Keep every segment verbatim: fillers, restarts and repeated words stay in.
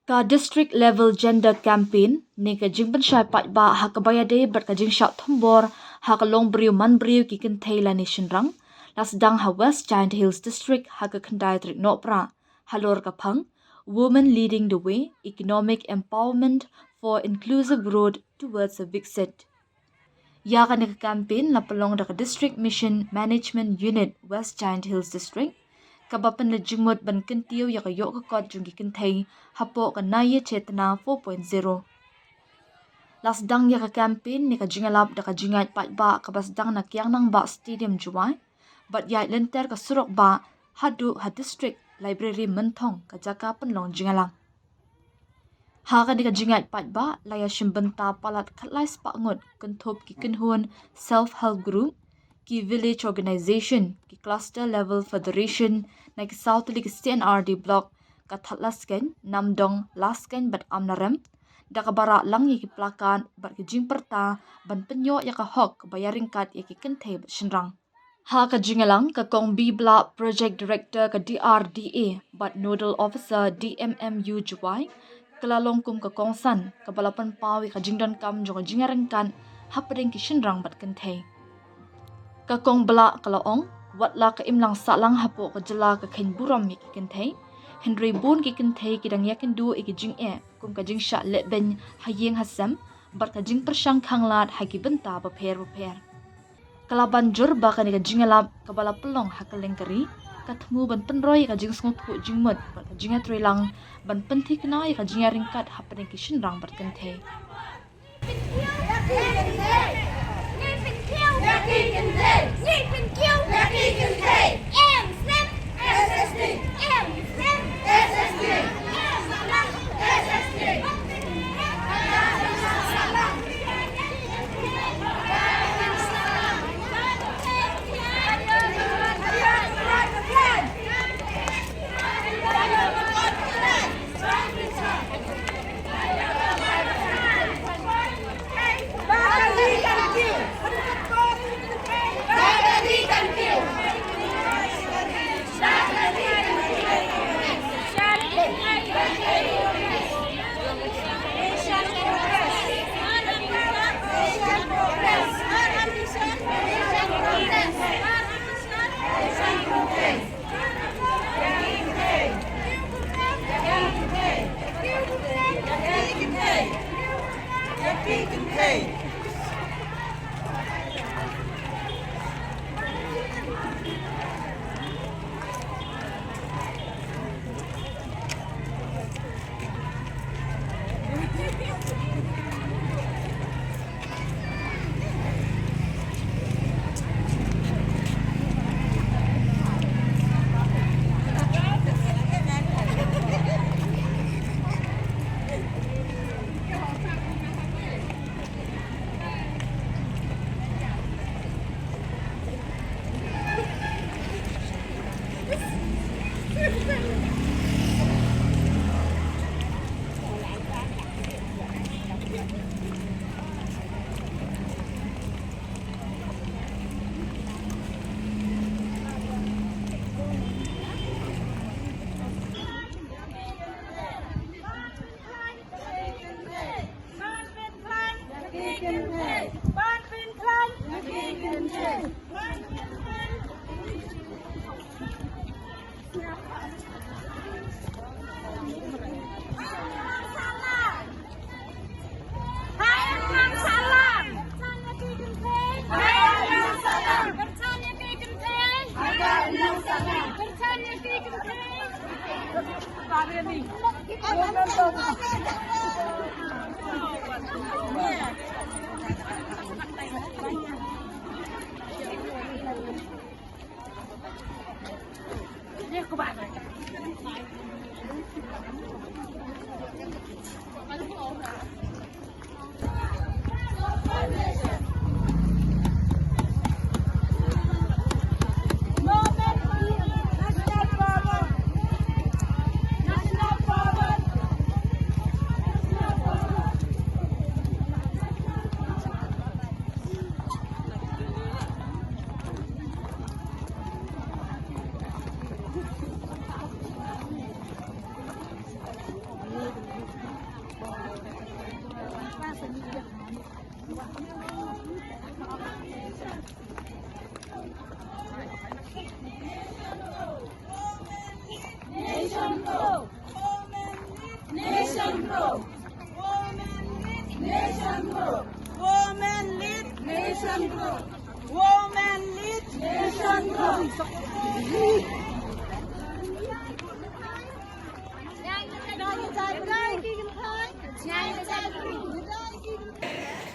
Ka District Level Gender Campaign ne ka jingpynshai paidbah ha kaba ïadei bad ka jingshah thombor ha ka longbriew manbriew ki kynthei lane shynrang, la sdang ha West Jaintia Hills District ha ka khyndai tarik Nohprah, halor ka phang Women Leading the Way: Economic Empowerment for Inclusive Road Towards a Viksit. Ïa kane ka campaign la pynlong da ka District Mission Management Unit, West Jaintia Hills District, kaba pynleit jingmut ban kyntiew ïa ka ïoh ka kot jong ki kynthei hapoh ka Naiya Chetna four point zero. La sdang ïa ka campaign ne ka jingïalap da ka jingïaid paidbah kaba sdang na Kiang Nangbah Stadium, Jowai, bad ïaid lynter ka surok bah haduh ha District Library Mynthong, ka jaka pynlong jingïalang. Ha kane ka jingïaid paidbah la ïashim bynta palat khatlai spah ngut, kynthup ki kynhun self help group, ki village organization, ki cluster level federation na ki saw tylli ki C and R D block, ka Thadlaskein, Namdong, Laskein bad Amlarem, da kaba rah lang ïa ki placard bad ki jingpyrta ban pynïoh ïa ka hok kaba ïaryngkat ïa ki kynthei bad shynrang. Ha ka jingïalang, ka Kong B Blah, Project Director ka D R D A bad Nodal Officer D M M U Jowai, ka la long kum ka kongsan kaba la pynpaw ïa ka jingdonkam jong ka jingïaryngkat hapdeng ki shynrang bad kynthei. Ka Kong Blah ka la ong, wat la ka imlang sahlang hapoh ka jylla ka kheiñ burom ïa ki kynthei, hynrei bun ki kynthei ki dang ïakynduh ïa ki jingeh kum ka jingshah lehbeiñ ha ïing ha sem bad ka jingpyrshang khanglad ha ki bynta bapher bapher. Ka la ban jur ba kane ka jingïalap kaba la pynlong ha kylleng ka ri ka thmu ban pynroi ïa ka jingsngewthuh jingmut bad ka jingïatreilang ban pynthikna ïa ka jingïaryngkat hapdeng ki shynrang bad kynthei.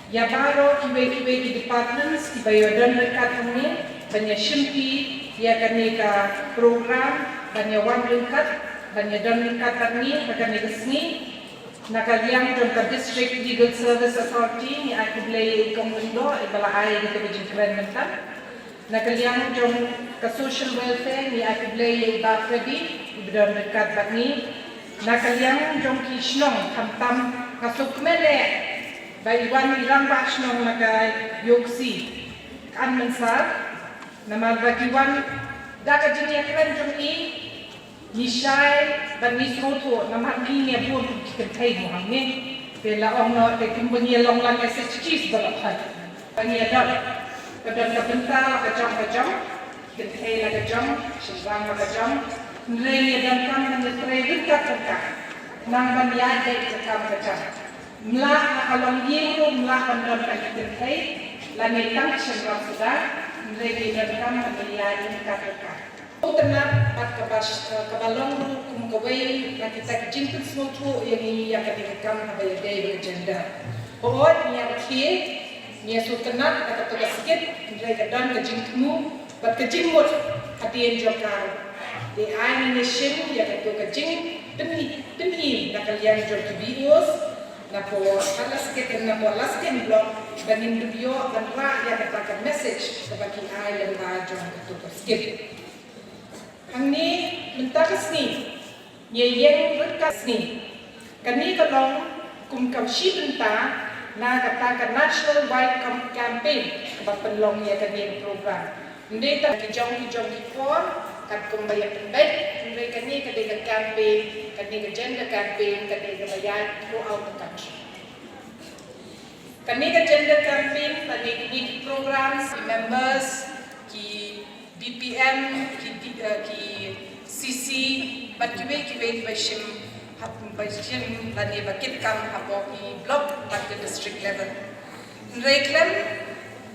Ïa baroh kiwei kiwei ki departments kiba ïadon ryngkat hangne ban ïa shimti ïa kane ka program, ban ïa wan ryngkat, ban ïa don ryngkat bad ngi ha kane ka sngi. Na ka liang jong ka District Legal Service Authority, ngi ai khublei ïa i Kong Lyngdoh iba la ai ïa kata ka jingkren mynta. Na ka liang jong ka Social Welfare, ngi ai khublei ïa i Bah Freddy iba don ryngkat bad ngi. Na ka liang jong ki shnong, khamtam nga sngewkmen eh ba i wan i rangbah shnong na ka Iewksi, Kan Mynsar, namar ba ki wan da ka jingïakren jong i, ngi shai bad ngi sngewthuh, namar ngi ngi bun ki kynthei mo hangne. Te la ong noh te kumba ngi long lang S H Gs ba la phat. Ba ngi don, ba don ka bynta la ka jong ka jong, ki kynthei la ka jong, shynrang la ka jong. Hynrei ngi donkam ban ïatrei ryngkat ryngkat, nang ban ïaid ïaid ka kam ka jam. Mlah na ka longïing ruh, mlah ban don tang ki kynthei lane tang ki shynrang suda, hynrei ngi donkam ban ïaid ryngkat ryngkat. Sngewtynnat bad kaba, kaba long ruh kum kawei na kita ki jingpynsngewthuh ïa ngi ïa kane ka kam haba ïadei bad ka gender. Hooid, ngi ïa khie, ngi ïa sngewtynnat da kato ka skit, hynrei ka don ka jingthmu bad ka jingmut hadien jong ka. Te ai ngi ngi shim ïa kato ka jingpynhih, pynhih na ka liang jong ki V Os, na por ha la skit, na por la skit block, ba ngin dup ïoh ban rah ïa kata ka message kaba ki ai lyngba jong kato ka skit. Hangne mynta ka sngi, ngi ïeng ryngkat sngi. Kane ka long kum ka shi bynta na kata ka National White Cam-, Campaign kaba pynlong ïa kane ka program. Ym dei tang ki jong ki jong ki por, katkum ba ïa pynbeit, hynrei kane ka dei ka campaign, kane ka gender campaign, ka dei kaba ïaid throughout the country. Kane ka gender campaign, kane, kine ki programs, ki members, ki D P M, ki D-, eh, ki C C, bad kiwei kiwei kiba shim, hap, ba shim lane ba kit kam hapoh ki block bad ki district level. Hynrei khlem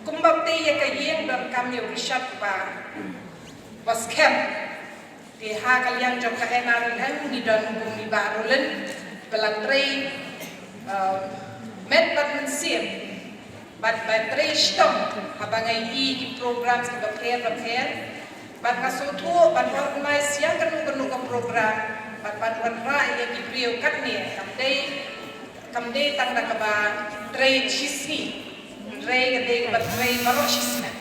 kumba tei ïa ka ïing donkam ïa u Richard ba, ba skhem. Te ha ka liang jong ka N R L M ngi don kum i Bah Roland ba la trei, eh, met bad mynsiem bad ba trei shitom haba nga ïohi ki programs kiba pher ba pher. Bad nga sngewthuh ban organise ïa kano kano ka program bad ban wanrah ïa ki briew katne kam dei, kam dei tang da kaba trei shisngi, hynrei ka dei kaba trei baroh shisngi.